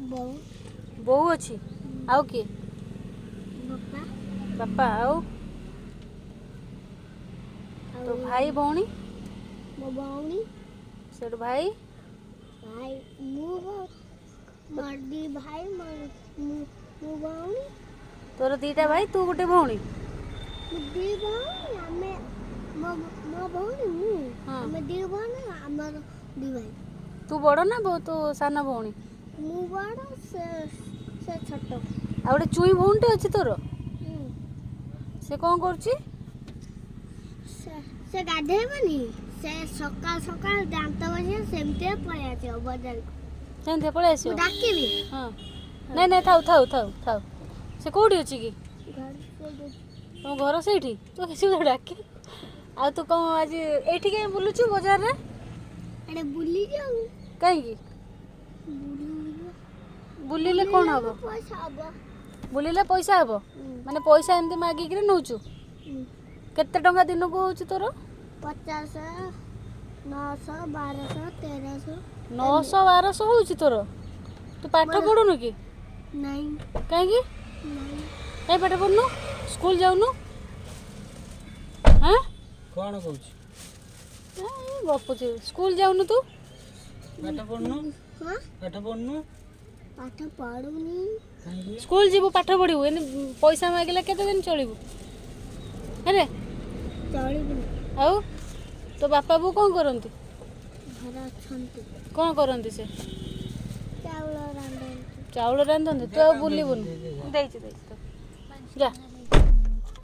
ବୋଉ। ବୋଉ ଅଛି, ଆଉ କିଏ? ବାପା। ବାପା, ଆଉ ତୋ ଆଉ ଭାଇ ଭଉଣୀ? ମୋ ଭଉଣୀ। ସେଠୁ ଭାଇ? ଭାଇ ମୁଁ, ମୋର ଦି ଭାଇ, ମୋର ମୁଁ ଭଉଣୀ। ତୋର ଦିଟା ଭାଇ, ତୁ ଗୋଟେ ଭଉଣୀ? ମୁଁ ଦି ଭଉଣୀ ଆମେ, ମୋ ମୋ ଭଉଣୀ ମୁଁ। ହଁ। ଆମେ ଦି ଭଉଣୀ, ଆମର ଦି ଭାଇ। ତୁ ବଡ଼ ନା ତୋ ସାନ ଭଉଣୀ? ମୁଁ ବଡ଼, ସେ ସେ ଛୋଟ। ଆଉ ଗୋଟେ ଚୁଇଁ ଭଉଣୀଟେ ଅଛି ତୋର? ସେ କ'ଣ କରୁଛି? ସେ ସେ ଗାଧେଇବନି, ସେ ସକାଳ ସକାଳ ଦାନ୍ତ ଘଷିବ, ସେମିତି ପଳେଇ ଆସିବ ବଜାରକୁ। ସେମିତି ପଳେଇ ଆସିବ? ମୁଁ ଡାକିବି? ହଁ, ନାଇଁ ନାଇଁ, ଥାଉ ଥାଉ ଥାଉ ଥାଉ। ସେ କୋଉଠି ଅଛି କି? ଘରେ ସେଇଠି। ତମ ଘର ସେଇଠି? ତୁ କିଛି ଡାକେ। ଆଉ ତୁ କ'ଣ ଆଜି ଏଇଠି କାହିଁ ବୁଲୁଛୁ ବଜାରରେ? ଏଇଟା ବୁଲି ଯାଉ। କାହିଁକି? ବୁଲିବ। ବୁଲିଲେ କ'ଣ ହବ? ପଇସା ହବ। ବୁଲିଲେ ପଇସା ହବ? ମାନେ ପଇସା ଏମିତି ମାଗିକିରି ନେଉଛୁ? କେତେ ଟଙ୍କା ଦିନକୁ ହେଉଛି ତୋର? 50, 900, 1200, 1300। 900 1200 ହେଉଛି ତୋର? ତୁ ପାଠ ପଢ଼ୁନୁ କି? ନାଇଁ। କାହିଁକି? ନାଇଁ। କାହିଁ ପାଠ ପଢ଼ୁନୁ? ସ୍କୁଲ ଯାଉନୁ? ହାଁ? କ'ଣ କହୁଛୁ? ଏ ଗପୁଛି। ସ୍କୁଲ ଯାଉନୁ ତୁ? ପାଠ ପଢୁନୁ? ହଁ। ପାଠ ପଢୁନୁ? ପାଠ ପଢୁନି। କାହିଁକି? ସ୍କୁଲ ଯିବୁ, ପାଠ ପଢ଼ିବୁ। ଏମିତି ପଇସା ମାଗିଲେ କେତେ ଦିନ ଚଳିବୁ ହେରେ? ଚଳିବିନି। ଆଉ ତୋ ବାପା ବୋଉ କ'ଣ କରନ୍ତି? ଘରେ ଅଛନ୍ତି। କ'ଣ କରନ୍ତି ସେ? ଚାଉଳ ରାନ୍ଧନ୍ତି। ଚାଉଳ ରାନ୍ଧନ୍ତି। ତୁ ଆଉ ବୁଲିବୁନି। ଦେଇଛି ଦେଇଛି ତ, ଯା।